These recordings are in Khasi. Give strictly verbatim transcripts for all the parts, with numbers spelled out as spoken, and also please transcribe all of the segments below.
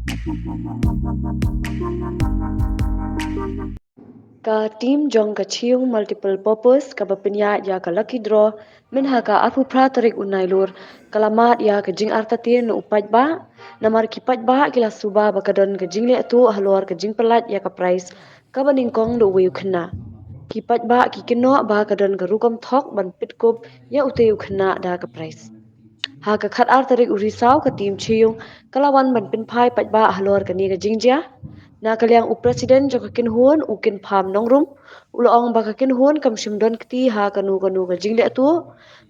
Ka team jong ka Chiung Multiple Purpose kaba pynïaid ïa ka lucky draw mynha ka arphew phra tarik u Nailur ka la mad ïa ka jingartatien na u paidbah, namar ki paidbah ki la suba ba ka don ka jingleh tuh halor ka jingpyllait ïa ka prize kaba nyngkong da uwei u khynnah. Ki paidbah ki kynnoh ba ka don ka rukom thok ban pynkup ïa utei u khynnah da ka prize. Ha ka khatar tarik u Risaw ka team Chiung ka la wan ban pynphai paidbah halor kane ka jingjia. Na ka liang u president jong ka kynhun u Kynpham Nongrum u la ong ba ka kynhun kam shym don kti ha kano kano ka jingleh tuh.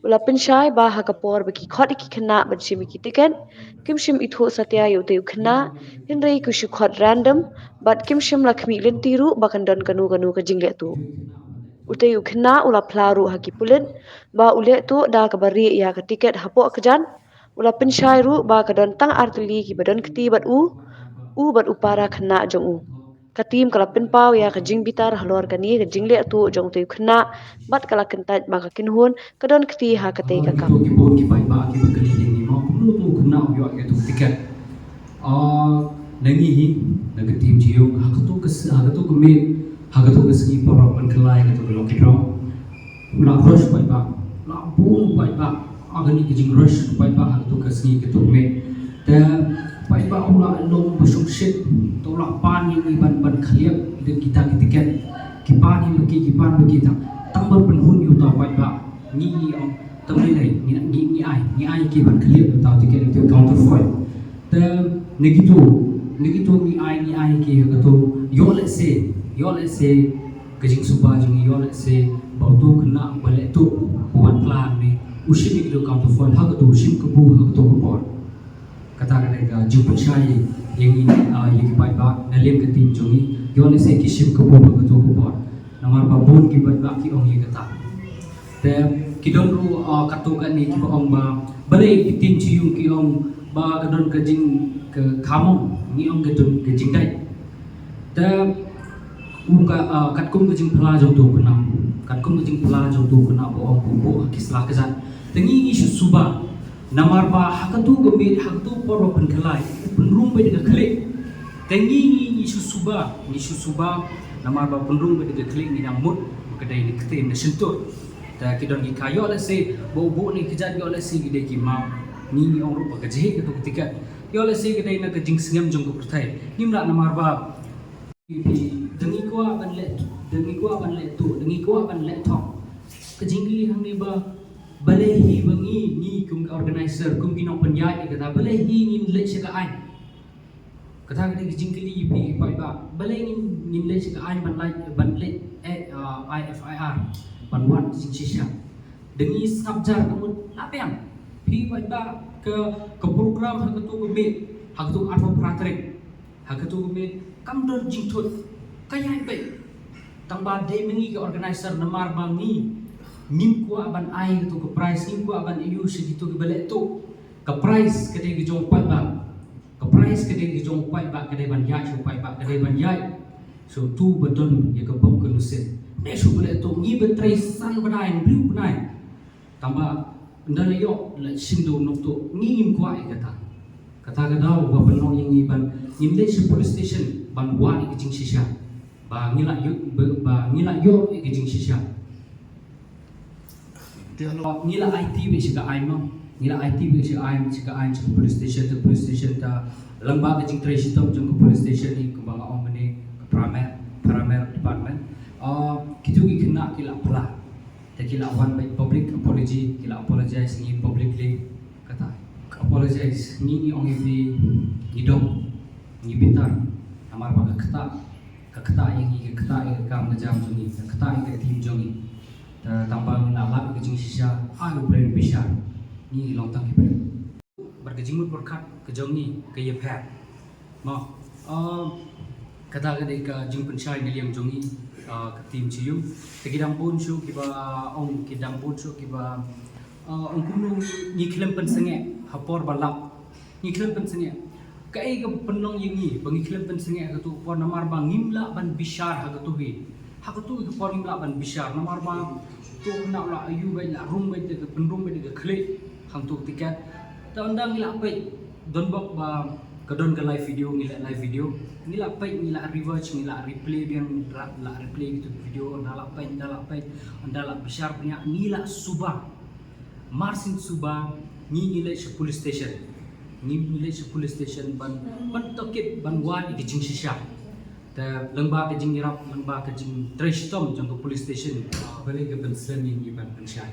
U la pynshai ba ha ka por ba ki khot ïa ki khynnah ban shim ïa ki tiket kim shym ithuh satia ïa utei u khynnah, hynrei ki shu khot random bad kim shym la khmih lynti ruh ba kan don kano kano ka jingleh tuh. Utei u khynnah u la phla ruh ha ki pulit ba u leh tuh da kaba rieh ïa ka tiket hapoh kjat. U la pynshai ruh ba ka don tang artylli kiba don kti bad u, u bad u para khynnah jong u. Ka team ka la pynpaw ïa ka jingbitar halor kane ka jingleh tuh jong utei u khynnah bad ka la kyntait ba ka kynhun ka don kti ha katei ka kam. Ki bun ki paidbah kiba kylli ïa ngi mo kumno uto u khynnah u ïoh ïa uto u tiket. Ah, na ngi hi, na ka team Chiung, ha kato ka s-, ha kato ka miet, ha kato ka sngi paralok pynkylla ïa kato ka lucky draw. U la rush paidbah, u la bun paidbah, ha kane ka jingrush paidbah ha kato ka sngi kato ka miet. Te paidbah u la long ba shongshit, te u la pan ïa ngi ban, ban khlieh da kita ki tiket. Ki pan ïa ngi, ki pan ïa ngi tang, tang ban pynhun ïa uta u paidbah. Ngi, ngi ong, tang lei lei, ngi, ngi, ngi ai, ngi ai ki ban khlieh ïa uta u tiket, ïa uta u counterfoil. Te na kito, na kito ngi ai, ngi ai ki ha kato, ïoh lehse, ïoh lehse ka jingsuba jong ngi, ïoh lehse ba uto u khynnah ba leh tuh, ba wan phla hangne, u shim ïa kato counterfoil ha kato, u shim kabu ha kato ka por. Kata ka dei ka jingpynshai ïa ngi, ah, ïa ki paidbah na liang ka team jong ngi, ïoh lehse ki shim kabu ha kato ka por. Namar ba bun ki paidbah ki ong ïa kata. Te ki don ruh, ah, katto katne kiba ong ba balei ki team Chiung ki ong ba ka don ka jing, ka khamong, ngi ong ka don ka jingdait. Te u ka, ah, katkum ka jingphla jong uto u khynnah, katkum ka jingphla jong uto u khynnah ba ong ba u buh ha ki sla kjat. Te ngi ngi shu suba namar ba ha kato ka miet, ha kato ka por ba pynkylla, u pynrung beit da ka khlieh. Te ngi ngi ngi shu suba, ngi shu suba namar ba pynrung beit da ka khlieh, ngi dang mut ba ka dei na ktien na shyntur. Te ki don ki kha ïoh lehse ba u buh ne kjat, ïoh lehse ki dei ki map. Ngi ngi ong ruh ba ka jingeh kato ka tiket, ïoh lehse ka dei na ka jingsngem jong ka pyrthei. Ngim lah namar ba phi, da ngi kwah ban leh, da ngi kwah ban leh tuh, da ngi kwah ban leh thok. Ka jingkylli hangne ba balei hi ba ngi, ngi kum ka organizer, kum ki nongpynïaid ïa kata, balei hi ngin leit sha ka aiñ. Kata ka dei ka jingkylli ïa phi paidbah. Balei ngin, ngin leit sha ka aiñ ban leit, ban leit, eh, ah, ai F I R, ban wad jingshisha. Da ngi sngap jar ka mut la biang. Phi paidbah, ka, ka program ha kato ka miet, ha kato ka arphew phra tarik, ha kato ka miet kam don jingthut. Ka ïaid beit. Tang ba dei ma ngi ka organizer namar ba ngi ngim kwah ban ai kato ka prize, ngim kwah ban ïoh sha kito kiba leh tuh. Ka prize ka dei ka jong u paidbah. Ka prize ka dei ka jong u paidbah, ka dei ban ïaid sha u paidbah, ka dei ban ïaid sha uto ba don ïa ka bok ka nusit. Ne shu ba leh tuh, ngi ba trei san bnai, hynriew bnai. Tang ba ynda la ïoh la shim da u nongtuh, ngi ngim kwah ïa kata. Kata ka daw ba pynlong ïa ngi ban ngin leit sha police station ban wad ïa ka jingshisha. Ba ngi la ïoh, ba, ba ngi la ïoh ïa ka jingshisha. Ngi la aiti beit sha ka aiñ mo. Ngi la aiti beit sha ka aiñ, sha ka aiñ, sha ka police station, te police station te lyngba ka jingtrei shitom jong ka police station hi, kumba nga ong mynne, ka Para Mer, Para Mer Department. Ah, kito ki khynnah ki la phla. Te ki la wan beit public apology, ki la apologize ngi publicly. Kata, apologize, ngi ngi ong ïa phi, ngi dom, ngi bitar. Namar ba ka ktah, ka ktah ïa ngi, ka ktah ïa ka kam ka jam jong ngi, ka ktah ïa ka team jong ngi. Te tang ba ngi la lap ïa ka jingshisha, ai u briew bishar, ngi long tang ki briew. Bad ka jingmut pyrkhat ka jong ngi ka ïapher. Mo, ah, kata ka dei ka jingpynshai na liang jong ngi, ah, ka team Chi Yung. Te ki dang bun shuh kiba ong, ki dang bun shuh kiba, ah, ong kumno ngi, ngi khlem pynsangeh ha por ba lap. Ngi khlem pynsangeh. Kaei ka pynlong ïa ngi ba ngi khlem pynsangeh ha kato ka por, namar ba ngim lah ban bishar ha kato hi. Ha kato ka por ngim lah ban bishar namar ba uto u khynnah u la ïoh beit, la rung beit da ka, pynrung beit da ka khlieh hangto ka tiket. Te ynda ngi la peit, donbok ba Ka don ka live video, ngi la live video, ngi la peit, ngi la rewatch, ngi la replay biang, ngi la, la replay kito ki video, nda la peit, nda la peit, nda la bishar bniah, ngi la suba. Mar syn suba, ngi ngi leit sha police station. Ngi ngi leit sha police station ban, ban tohkit, ban wad ïa ka jingshisha. Te lyngba ka jingïarap, lyngba ka jingtrei shitom jong ka police station, balei ka ban slem ïa ngi ban pynshai?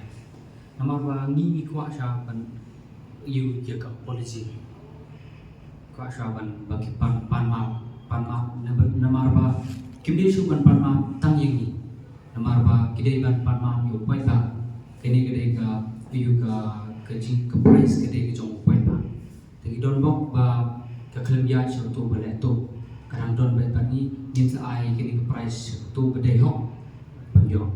Namar ba ngi ngi kwah sha ban ïoh ïa ka apology. Kwah sha ban ba ki pan, pan map, pan map, namar, namar ba kim dei shuh ban pan map tang ïa ngi. Namar ba ki dei ban pan map ïa u paidbah. Kane ka dei ka, ïa ka, ka jing, ka prize ka dei ka jong u paidbah. Te ngi don bok ba ka khlem ïaid sha uto ba leh tuh. Ka dang don beit bad ngi, ngin sa ai kane ka prize sha uto ba dei hok ban ïoh.